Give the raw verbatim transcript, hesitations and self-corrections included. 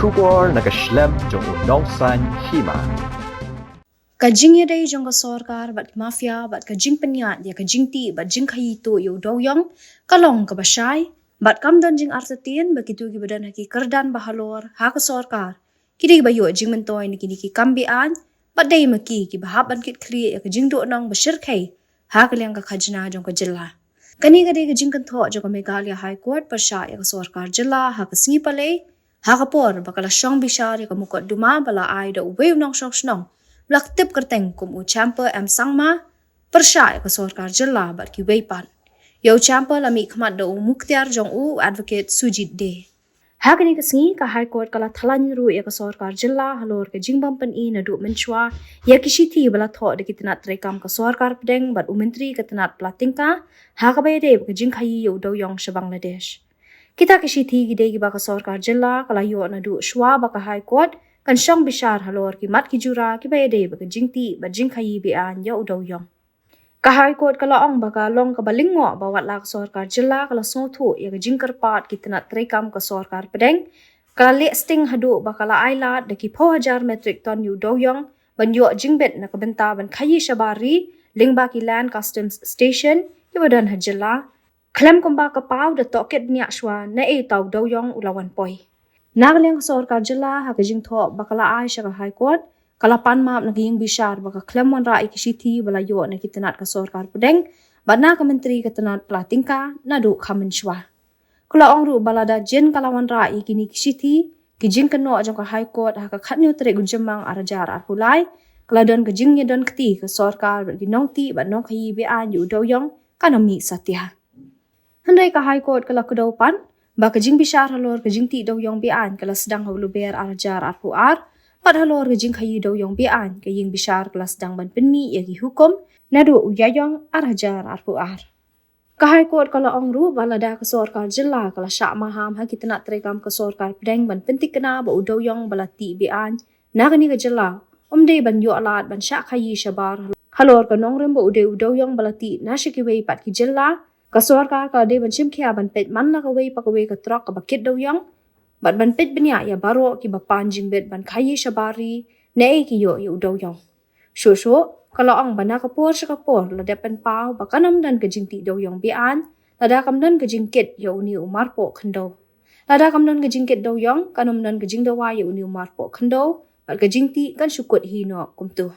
Khubor na ka shlem jong u nongsan hima. Ka jingïadei jong ka sorkar bad ki mafia bad ka jingpynïaid ïa ka jingtih bad jingkhaïi tuh ïa u dewïong ka long kaba shai bad kam don jingartatien ba kito kiba don ha ki kyrdan bahalor ha ka sorkar ki dei ba ïoh jingmyntoi na kine ki kam beaiñ bad dei ma ki kiba hap ban kit khlieh ïa ka jingduhnong ba shyrkhei ha ka liang ka khajna jong ka jylla. Kane ka dei ka jingkynthoh jong ka Meghalaya High Court pyrshah ïa ka sorkar jylla ha ka sngi Palei, ha ka por ba ka la shong bishar ïa ka mukotduma ba la ai da uwei u nongshong shnong ba la tip kyrteng kum u Champa M Sangma, pyrshah ïa ka sorkar jylla bad kiwei pat. Ïa u Champa la mihkhmat da u muktiar jong u, u Advocate Sujit Dey. Ha kane ka sngi ka High Court ka la thalan ruh ïa ka sorkar jylla halor ka jingbym pyni naduh mynshuwa ïa ki shithi ba la thoh da ki tnat treikam ka sorkar pdeng bad u myntri ka tnat pla tyngka ha kaba ïadei bad ka jingkhaïi ïa u dewïong sha Bangladesh. Kita ki shithi ki dei kiba ka sorkar jylla ka la ïoh naduh shuwa ba ka High Court kan shong bishar halor ki mat ki jura kiba ïadei bad ka jingtih bad jingkhaïi beaiñ ïa u dewïong. Ka High Court ka la ong ba ka long kaba lyngngoh ba wat la ka sorkar jylla ka la sngewthuh ïa ka jingkyrpad ki tnat treikam ka sorkar pdeng, ka la leh sting haduh ba ka la ai lad da ki phew hajar metric ton ïa u dewïong ban ïoh jingbit na ka bynta ban khaïi shabar ri lyngba ki Land Customs Station kiba don ha jylla, khlem kumba ka paw da tohkit bniah shuwa naei uta u dewïong u la wan poi. Na ka liang ka sorkar jylla ha ka jingthoh ba ka la ai sha ka High Court, ka la pan map na ka ïing bishar ba ka khlem wanrah ïa ki shithi ba la ïoh na ki tnat ka sorkar pdeng bad na ka myntri ka tnat pla tyngka naduh kha mynshuwa. Ka la ong ruh ba lada jin ka la wanrah ïa kine ki shithi, ki jingkynnoh jong ka High Court ha ka khatñiew tarik u Jymmang ar hajar arphew lai, ka la don ka jingïadon kti ka sorkar bad ki nongtih bad nongkhaïi beaiñ ïa u dewïong kan ym mih satia. Hynrei ka High Court ka la kdew pat ba ka jingbishar halor ka jingtih dewïong beaiñ ka la sdang ha u Lber ar hajar arphew ar, bad halor ka jingkhaïi dewïong beaiñ ka ïing bishar ka la sdang ban pynmih ïa ki hukum naduh u Ïaïong ar hajar arphew ar. Ka High Court ka la ong ruh ba lada ka sorkar jylla ka la shah maham ha ki tnat treikam ka sorkar pdeng ban pyntikna ba u dewïong ba la tih beaiñ na kane ka jylla um dei ban ïoh lad ban shah khaïi shabar halor ka nongrim ba u dei u dewïong ba la tih na sha kiwei pat ki jylla, ka sorkar ka la dei ban shim khia ban peit man la kawei pa kawei ka trok kaba kit dewïong bad ban peit bniah ïa baroh kiba pan jingbit ban khaïi shabar ri naei ki ïoh ïa u dewïong. Shuh shuh ka la ong ba na ka por sha ka por la dep pynpaw ba kan ym don ka jingtih dewïong beaiñ lada kam don ka jingkit ïa une u marpoh khyndew. Lada kam don ka jingkit dewïong kan ym don ka jingdawa ïa une u marpoh khyndew bad ka jingtih kan shu kut hi noh kumto.